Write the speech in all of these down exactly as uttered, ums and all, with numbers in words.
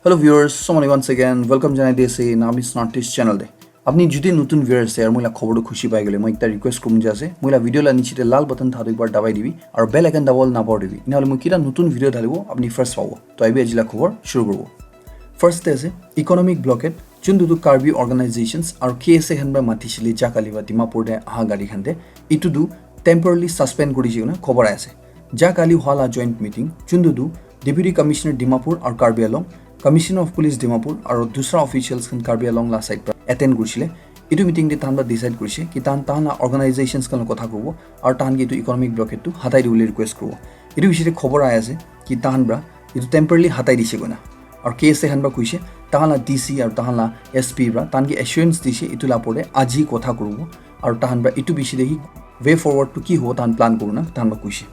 Hello viewers, so many once again, welcome janai di ase Nagamis Northeast channel te. Apni jodi notun viewer ase aru moi la khobor tu khushi pai gole, moi ekta request korim je ase, moi la video la niche te lal button thaka tu ekbar dabai dibi aru bell icon dabal na pahori dibi. Ena hole moi kita notun video dalibo apni first pabo. To ahibi aji la khobor shuru koribo. First te ase economic blockade, juntu tu Karbi organizations aru K S A khan para mati shile ja kali ba Dimapur te aha gari khan te, itu tu temporarily suspend kori jai kena khobor ahi ase. Ja kali hua la joint meeting, juntu tu Deputy Commissioner Dimapur aru Karbi Anglong, Commissioner of Police Dimapur aru dusra officials khan Karbi Anglong la side para attend kori shile. Itu meeting te tahan para decide kori she ki tahan, tahan la organizations khan log kotha koribo aru tahan ke itu economic blockade tu hatai dibole request koribo. Itu bishi te khobor ahi ase ki tahan para itu temporarily hatai dishe koi na. Aru K S A khan para koishe, tahan la D C aru tahan la S P para tahan ke assurance dishe, itu la opor te aji kotha koribo. Aru tahan para itu bishi te hi way forward tu ki hobo tahan plan korina tahan para koishe.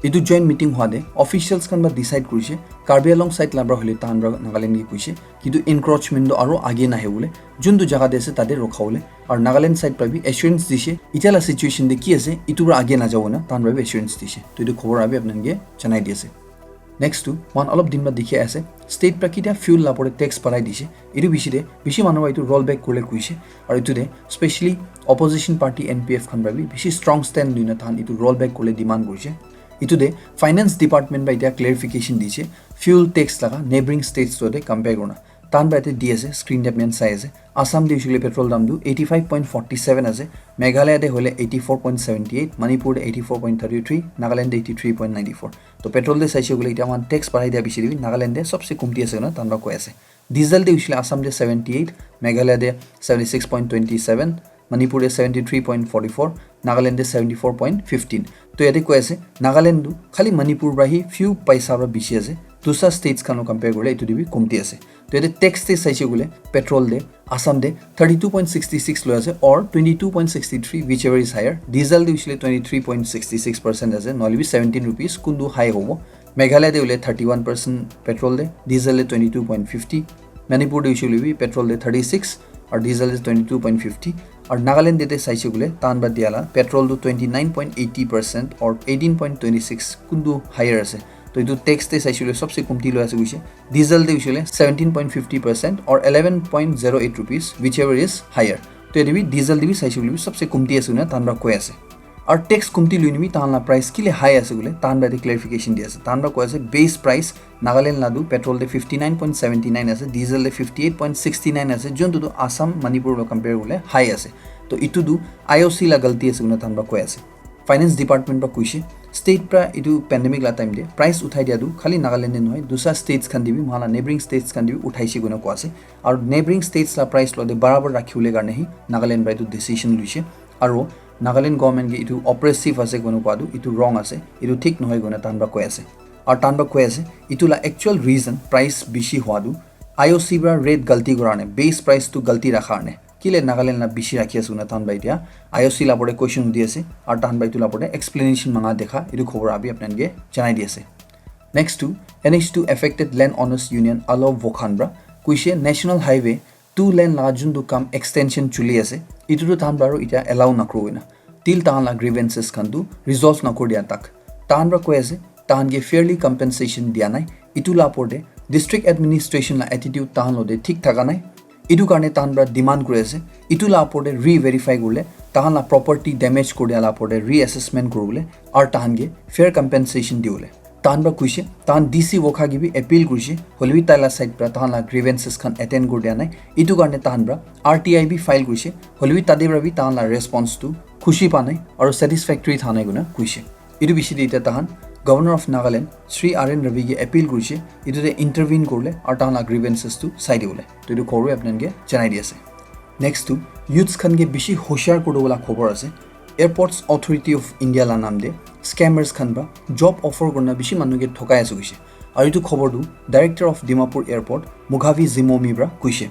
Itu joint meeting hua te officials khan para decide korishe, Karbi Anglong side la para hoile tahan para Nagaland ke koishe, kintu encroachment tu aru age nahe bole, juntu jaga te ase tate rokha bole. Aru Nagaland side para bi assurance dishe, itya la situation te ki ase, itu para age najabo na, tahan para bi assurance dishe. To itu khobor abi apnanke janai di ase. Next tu, mohan olop din para dikhi ase, state para kitia fuel la opor te tax barai dishe. Itu bishi te, bishi manu para itu roll back kurile kuishe. Aru itu te, specially opposition party N P F khan para bi bishi strong stand luina tahan itu roll back kurile demand kurishe. Itu te, finance department para itia clarification dishe, fuel tax laga neighboring states lo te compare kurna. Tahan para yate di ase, screen te apni khan sai ase. Assam te hoishe koile petrol dam tu eighty five point forty seven ase, Meghalaya te hoile eighty four point seventy eight, Manipur te eighty four point thirty three, Nagaland te eighty three point ninety four. To petrol te saishe koile itya mohan tax barai dia bishi te bi Nagaland te sobse kumti ase koina tahan para koi ase. Diesel te hoishe koile Assam te seventy eight, Meghalaya te seventy six point twenty seven, Manipur te seventy three point forty four, Nagaland te seventy four point fifteen. To yate koi ase, Nagaland tu khali Manipur para hi few paisa para bishi ase, dusra states khan lo compare kurile itu te bi kumti ase. To yate tax te saishe koile petrol te Assam te thirty two point sixty six loi ase or twenty two point sixty three, whichever is higher. Diesel te hoishe koile twenty three point sixty six percent ase, nohole bi seventeen rupees kuntu high hobo. Meghalaya te hoile thirty one percent petrol te, diesel te twenty two point fifty. Manipur te hoishe koile bi petrol te thirty six aru diesel te twenty two point fifty. Aru Nagaland te saishe koile tahan para dia la petrol tu twenty nine point eighty percent or eighteen point twenty six kuntu higher ase. To itu tax te saishe koile sobse kumti loi ase koishe. Diesel te hoishe koile seventeen point fifty percent or eleven point zero eight rupees, whichever is higher. To yate bi diesel te bi saishe koile bi sobse kumti ase koina tahan para koi ase. Aru tax kumti lui ni bi tahan la price kile high ase koile tahan para yate clarification di ase. Tahan para koi ase base price Nagaland la tu petrol te fifty nine point seventy nine ase, diesel te fifty eight point sixty nine ase, juntu tu Assam, Manipur lo compare kurile high ase. To itu tu I O C la galti ase koina tahan para koi ase. Finance department para koishe, state para itu pandemic la time te price uthai dia tu khali Nagaland te nohoi, dusra states khan te bi, mohan la neighboring states khan te bi uthaishe koina koi ase. Aru neighboring states la price lo te barabar rakhi bole karne hi Nagaland para itu decision luishe. Aru Nagaland government ke itu oppressive ase koina koi tu itu wrong ase, itu thik nohoi koina tahan para koi ase. Aru tahan para koi ase, itu la actual reason price bishi hua tu I O C para rate galti kora karne, base price tu galti rakha karne. Kile Nagaland la bishi rakhi ase koina tahan para itya I O C la opor te question hudi ase, aru tahan para itu la opor te explanation manga dekha, itu khobor abi apnanke janai di ase. Next tu, N H two Affected Land Owners Union, Alo Vokhan para koishe National Highway two lane la juntu kam extension chuli ase, itu tu tahan para aru itya allow nakuru koina, till tahan la grievances khan tu resolve nakuri dia tak. Tahan para koi ase, tahan ke fairly compensation dia nai. Itu la opor te district administration la attitude tahan lo te thik thaka nai. Itu karne tahan para demand kuri ase, itu la opor te re-verify kurile, tahan la property damage kuri dia la opor te reassessment kuribole, aru tahan ke fair compensation dibole. Tahan para koishe, tahan D C Wokha ke bi appeal kurishe, hoile bi tai la side para tahan la grievances khan attend kuri dia nai. Itu karne tahan para R T I bi file kurishe, hoile bi tate para bi tahan la response tu khushi pa nai aru satisfactory tha nai koina koishe. Itu bishi te itya tahan Governor of Nagaland Shri R N Ravi ke appeal kurishe, itu te intervene kurile aru tahan la grievances tu sai dibole. To itu khobor bi apnanke janai di ase. Next tu, youths khan ke bishi hoshiar kuri dibola khobor ase. Airports Authority of India la nam te scammers khan para job offer kurina bishi manu ke thokai ase koishe. Aru itu khobor tu Director of Dimapur Airport Mughavi Zimomi para koishe.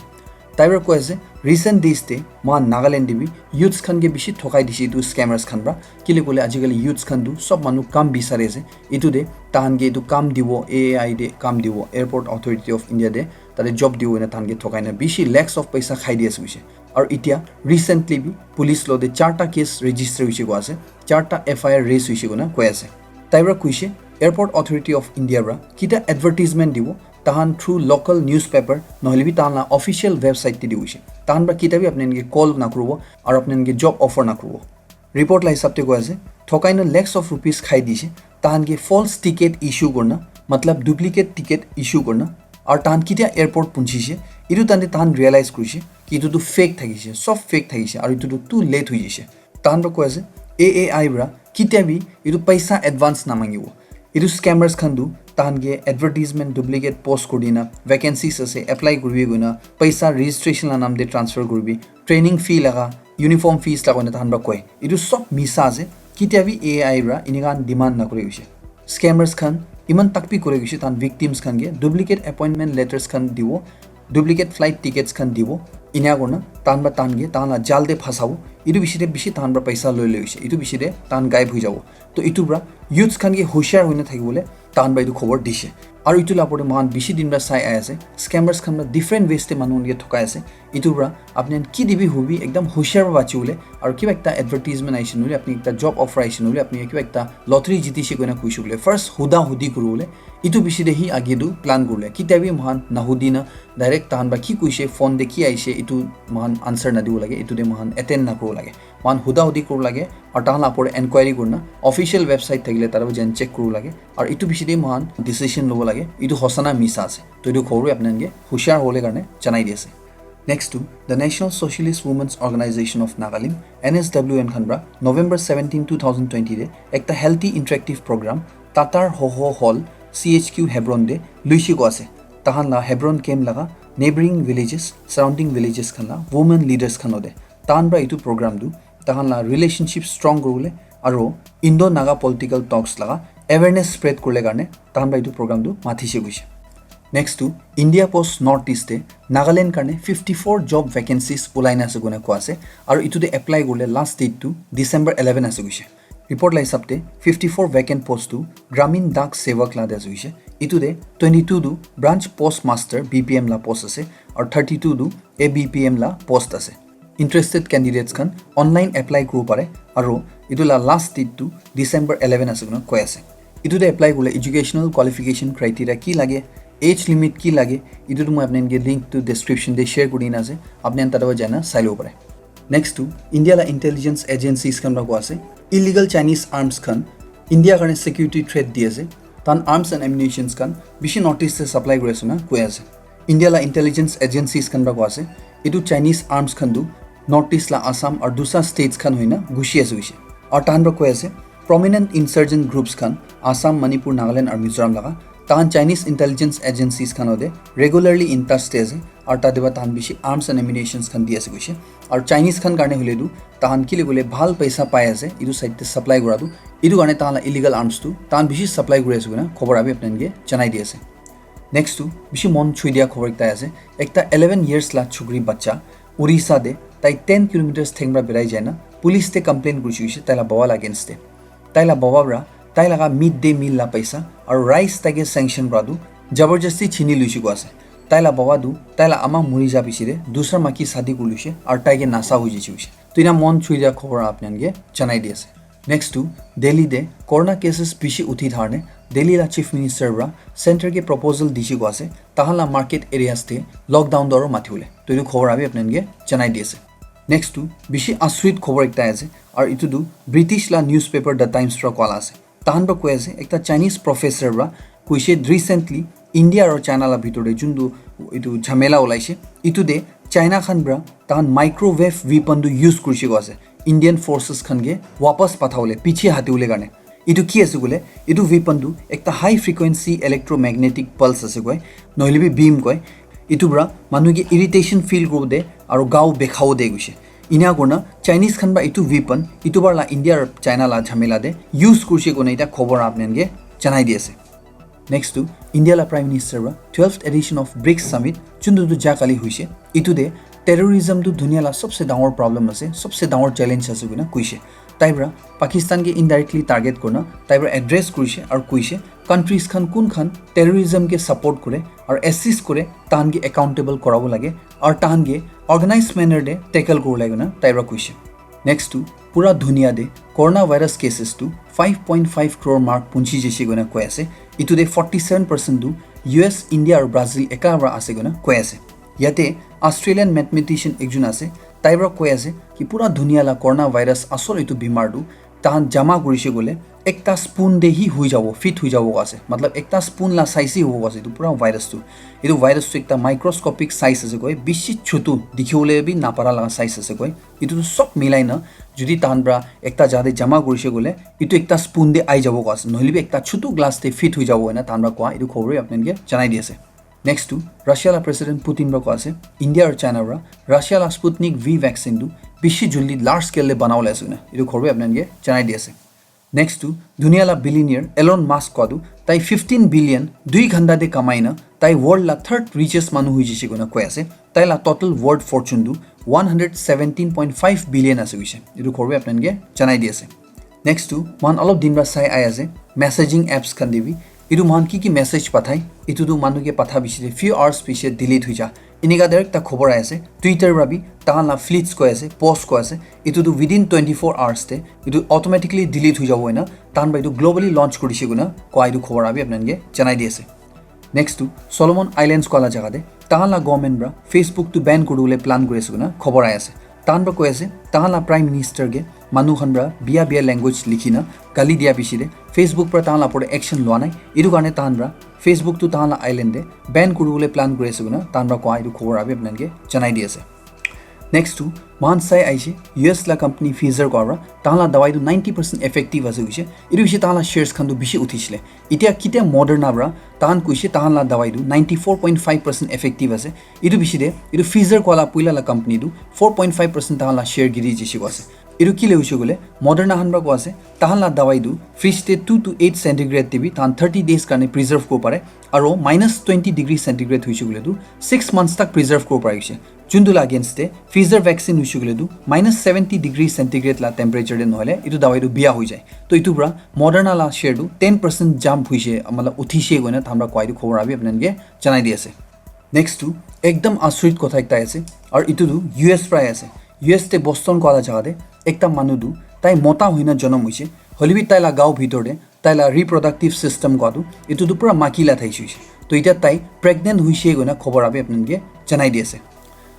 Tai para koi ase, recent days te mohan Nagaland te bi youths khan ke bishi thokai dishe itu scammers khan para. Kile koile ajikali youths khan tu sob manu kam bisari ase. Itu te tahan ke itu kam dibo, A A I te kam dibo, Airport Authority of India te tate job dibo koina tahan ke thokai na bishi lakhs of paisa khai di ase koishe. Aru itya recently bi police lo te charta case register hoishe koi ase, charta F I R raise hoishe koina koi ase. Tai para koishe, Airport Authority of India para kita advertisement dibo, tahan through local newspaper nohole bi tahan la official website te di hoise. Tahan pra kita bi apni khan ke call nakuribo aru apni khan ke job offer nakuribo. Report la hisab te koi ase, thokai na lakhs of rupees khai dise, tahan ke false ticket issue kurna, matlab duplicate ticket issue kurna, aru tahan kitia airport punchise, itu tante tahan realize kurise ki itu tu fake thakise, sob fake thakise, aru itu tu too late hoijise. Tahan pra koi ase, A A I pra kitia bi itu paisa advance namangibo. Itu scammers khan tu tahan ke advertisement duplicate post kuri dina, vacancies ase, apply kuribi koina, paisa registration la nam te transfer kuribi, training fee laga, uniform fees laga koina tahan pra koi. Itu sob misa ase, kitia bi A I pra inika demand nakuri hoise. Scammers khan iman tak bi kuri hoise, tahan victims khan ke duplicate appointment letters khan dibo, duplicate flight tickets khan dibo, inia kurna tahan pra tahan ke tahan la jal te phasabo. Itu bishi te bishi tahan pra paisa loi loi hoise, itu bishi te tahan gaib hoi jabo. To itu pra youths khan ke hushiar hoina thakibole tahan pra itu khobor dise. Aru itu la opor te moikhan bishi din pra sai ai ase, scammers khan pra different ways te manu khan ke thokai ase. Itu pra apni khan ki dibi hobi ekdam hushiar pra bachi bole, aru kiba ekta advertisement aise nohole apni ekta job offer aise nohole apni kiba ekta lottery jitise koina kuise bole, first huda hudi kuri bole, itu bishi te hi age tu plan kurle. Kitia bi moikhan nahudi na direct tahan pra ki kuise, phone te ki aise, itu moikhan answer nadibo lage, itu te moikhan attend nakuribo lage. Moikhan huda hudi kuribo lage, aru tahan la opor te inquiry kurna official website thakile tar pra jan check kuribo lage, aru itu bishi te moikhan decision lobo lage, itu hosa na misa ase. To itu khobor bi apni khan ke hushiar hole karne janai di ase. Next to the National Socialist Women's Organization of Nagalim, N S W N khan pra November seventeen, two thousand twenty te ekta healthy interactive program Tatar Hoho Hall, C H Q Hebron te luishi ko ase. Tahan la Hebron camp laga neighboring villages, surrounding villages khan la women leaders khan ode. Tahan pra itu program tu tahan la relationship strong kuribole aru Indo-Naga political talks laga awareness spread kurle karne tahan pra itu program tu mathise koise. Next to India Post North East te Nagaland karne fifty-four job vacancies ulai na ase koina koa ase, aru itu te apply kurle last date tu December eleven ase koise. Report la hisab te fifty-four vacant post tu Gramin Dak Sevak la te ase koise. Itu te twenty-two tu branch post master B P M la post ase, aru thirty-two tu A B P M la post ase. Interested candidates khan online apply kuribo pare, aru itu la last date tu December eleven ase koina koi ase. Itu te apply kurle educational qualification criteria ki lage, age limit ki lage, itu tu moi apni khan ke link tu description te share kuri dina ase, apni khan tate jai na sai lobo pare. Next tu India la intelligence agencies khan pra koa ase, illegal Chinese arms khan India karne security threat di ase, tahan arms and ammunitions khan bishi North East te supply kuri ase na koi ase. India la intelligence agencies khan pra koa ase, itu Chinese arms khan tu North East la Assam aru dusra states khan hoina gushi ase koise. Aru tahan pra koi ase, prominent insurgent groups khan Assam, Manipur, Nagaland aru Mizoram laga, tahan Chinese intelligence agencies khan ode regularly in touch te ase, aru tate pra tahan bishi arms and ammunitions khan di ase koise. Aru Chinese khan karne hoile tu tahan kile koile bhal paisa pai ase, itu side te supply kura tu, itu karne tahan la illegal arms tu tahan bishi supply kuri ase koina khobor abi apni khan ke janai di ase. Next tu bishi mon chui dia khobor ekta ase. Ekta eleven years la chukri bacha Orissa te tai ten kilometers theng pra berai jaina police te complain kuri chuise tai la baba la against te. Tai la baba pra tai laga mid day meal la paisa aru rice tai ke sanction kura tu jabardasti chini luisi ko ase. Tai la baba tu tai la ama muri ja pichete dusra maki shadi kuri luise aru tai ke nasa hoi jai chuise. To ina mon chui dia khobor apni khan ke janai di ase. Next tu Delhi te corona cases bishi uthi tharne Delhi la chief minister pra center ke proposal disi ko ase, tahan la market areas te lockdown doro mati bole. To itu khobor abi apni khan ke janai di ase. Next tu bishi asrit khobor ekta ase, aru itu tu British la newspaper The Times pra koa la ase. Tahan pra koi ase, ekta Chinese professor pra koise recently India aru China la bhitor te juntu itu jhamela ulaise, itu te China khan pra tahan microwave weapon tu use kurise ko ase Indian forces khan ke wapas pathabole, piche hatibole karne. Itu ki ase koile, itu weapon tu ekta high frequency electromagnetic pulse ase koi, nohole bi beam koi. Itu pra manu ke irritation feel kuribo de aru gao bekhabo de koise. Inia kurna Chinese khan pra itu weapon itu bar la India aru China la jhamela te use kurise koina eta khobor apni khan ke janai di ase. Next tu India la Prime Minister pra twelfth edition of brics Summit juntu tu ja kali hoise, itu te terrorism tu dunia la sobse dangor problem ase, sobse dangor challenge ase koina koise. Tai pra Pakistan ke indirectly target kurna tai pra address kurise aru koise countries khan kun khan terrorism ke support kure aru assist kure, tahan ke accountable korabo lage aru tahan ke organized manner te tackle koribo lage koina tai pra koise. Next tu pura dunia te corona virus cases tu five point five crore mark punchi jise koina koi ase. Itu de forty seven percent tu U S, India aru Brazil eka para ase koina koi ase. Yate Australian mathematician ekjon ase, tai para koi ase ki pura dunia la coronavirus asol itu bimar tu tahan jama kurise koile ekta spoon de hi hui jabo, fit hui jabo ase. Matlab ekta spoon la size hi hobo ase itu pura virus tu. Itu virus tu ekta microscopic size ase koi, bishi chutu, dikhibole bi napara laga size ase koi. Itu tu sob milai na jodi tahan para ekta jaga de jama kurise koile itu ekta spoon de ai jabo ase, nohole bi ekta chutu glass de fit hui jabo koina tahan para koa itu khobor bi apnanke janai di ase. Next tu Russia la President Putin para koa ase, India aru China para Russia la Sputnik V vaccine tu bishi juldi large scale de banabole ase koina itu khobor bi apnanke janai di ase. Next tu dunia la billionaire Elon Musk koa tu tai fifteen billion dui ghanta de kamai na tai world la third richest manu hui jise koina koi ase. Tai la total world fortune tu one hundred seventeen point five billion ase koise. Itu khobor bi apnanke janai di ase. Next tu mohan olop din para sai ai ase messaging apps khan de bi itu mohan ki ki message pathai, itu tu manu ke patha bishi de few hours piche delete hui ja. Inika direct ta khobor ai ase. Twitter para bi tahan la fleets koi ase, post koi ase. Itu tu within twenty four hours de itu automatically delete hui jabo koina tahan para itu globally launch kurise koina koa itu khobor abi apnanke janai di ase. Next tu Solomon Islands koa la jaga de tahan la government para Facebook tu ban kuribole plan kuri ase koina khobor ai ase. Tahan para koi ase tahan la Prime Minister ke manu khan para biya biya language likhi na gali dia bishi de Facebook para tahan la opor de action lua nai. Itu karne tahan para Facebook tu tahan la island de ban kuribole plan kuri ase koina tahan para koa itu khobor abi apnanke janai di ase. Next tu mohan sai aise U S la company Pfizer koa para tahan la dawai tu ninety percent effective ase koise. Itu bishi tahan la shares khan tu bishi uthishile. Itia kitia Moderna para tahan koise tahan la dawai tu ninety four point five percent effective ase. Itu bishi de itu Pfizer koa la puila la company tu four point five percent tahan la share giri jise koa ase. Itu kile hoise koile Moderna khan para koa ase tahan la dawai tu fridge de two to eight centigrade de bi tahan thirty days karne preserve kuri pare. Aru minus twenty degree centigrade hoise koile tu six months tak preserve kuri pare koise. Juntu la against de Pfizer vaccine hoise koile tu minus seventy degree centigrade la temperature de nohole itu dawai tu biya hoi jai. To itu para Moderna la share tu ten percent jump hoise, matlab uthise koina tahan para koa itu khobor abi apnanke janai di ase. Next tu ekdam asrit kotha ekta ase, aru itu tu U S para ase. U S de Boston koa la jaga de ekta manu tu tai mota hoina jonom hoise, hoile bi tai la gao bhitor de tai la reproductive system koa tu itu tu pura maki la thai hoise. To itia tai pregnant hoise koina khobor abi apnanke janai di ase.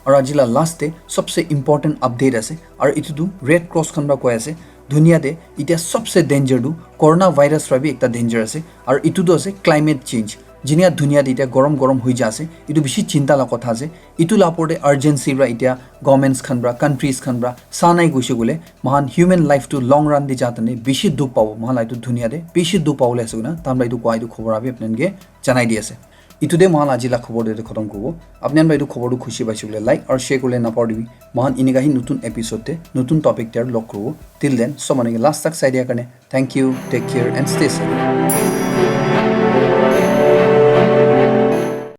Aru aji la last de sobse important update ase, aru itu tu Red Cross khan para koi ase dunia de itia sobse danger tu coronavirus para bi ekta danger ase, aru itu tu ase climate change. Jinia dunia de itia gorom gorom hoi ja ase, itu bishi chinta la kotha ase. Itu la opor de urgency para itia governments khan para, countries khan para sa nai koise koile mohan human life tu long run de ja tane bishi dukh pabo, mohan la itu dunia de bishi dukh pabole ase koina tahan para itu koa itu khobor abi apnanke janai di ase. Itu de mohan aji la khobor de khotom kuribo. Apni khan para itu khobor tu khushi paise koile like aru share kuribole napahoribi. Mohan inika hi notun episode de notun topic de log kuribo. Till then sob manu ke last tak sai dia karne thank you, take care and stay safe.